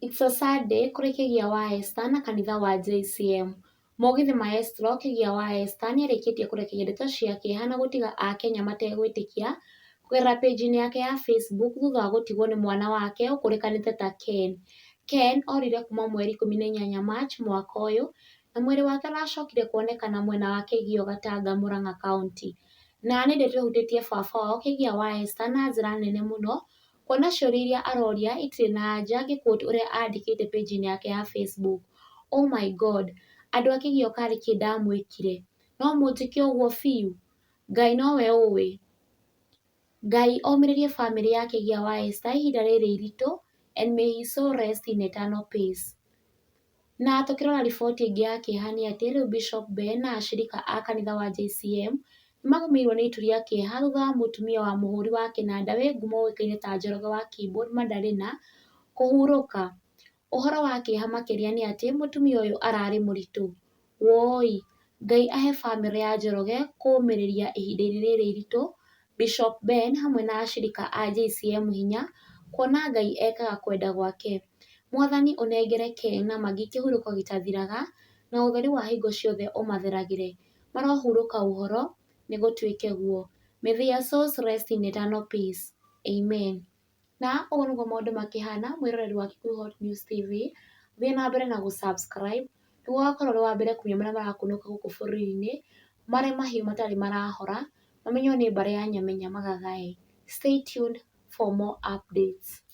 It's a sad day kũrĩ Kĩgia wa Esther na kanitha wa JCM. Mũgithi Maestro Kĩgia wa Esther nĩarĩkĩtie kũrekeria ndeto cia kĩeha na gũtiga akenya mategwĩtĩkia kũgerera page-inĩ yake ya Facebook thutha wa gũtigwo nĩ mwana wake ũkũrĩkanĩte ta Ken. Ken orire kuma mweri 18 March mwaka ũyũ na mwĩrĩ wake ũracokire kuonekana mwena wa Kĩgio Gatanga Murang'a County. Na nĩ ndeto ĩhutĩtie baba wao Kĩgia wa Esther na njĩra nene mũno kuona ciũria iria aroria itirĩ na anja ngĩ quote ũrĩa andĩkĩte page-inĩ yake ya Facebook. "Oh my God, andũ a Kĩgio karĩ kĩ ndamwĩkire? No mũnjĩke ũguo biũ? Ngai nowe ũĩ." Ngai omĩrĩrie bamĩrĩ ya Kĩgia wa Esther ihinda rĩrĩ iritũ and may his soul rest in eternal peace. Na tũkĩrora riboti ĩngĩ ya kĩeha nĩ atĩ rĩu Bishop Ben na ashirika a kanitha wa JCM nĩ magũmĩirwo nĩ itu rĩa kĩeha thutha wa mũtumia wa mũhũri wa kĩnanda wĩ ngumo ũĩkaine ta Njoroge wa Keyboard Madalena kũhurũka. Ũhoro wa kĩeha makĩria nĩ atĩ mũtumia ũyũ ararĩ mũritũ. Woi, Ngai ahe bamĩrĩ ya Njoroge kũũmĩrĩria ihinda-inĩ rĩrĩ iritũ, Bishop Ben hamwe na ashirika a JCM hinya kuona Ngai ekaga kwenda gwake. Mwathani ũnengere Ken na Maggie kĩhurũko gĩtathiraga na ũtheri wa hingo ciothe ũmatheragĩre. Marohurũka ũhoro, nĩgũtuĩke guo. May their souls rest in eternal peace. Amen. Na ũguo nĩguo maũndũ makĩhana mwĩroreri wa Kikuyu Hot News TV. Thiĩ na mbere na gũ-subscribe nĩguo ũgakorwo ũrĩ wa mbere kũmenya marĩa marakunũka gũkũ bũrũri-inĩ marĩ mahiũ matarĩ marahora mamenywo nĩ mbarĩ ya Nyamenya Magagae. Stay tuned for more updates.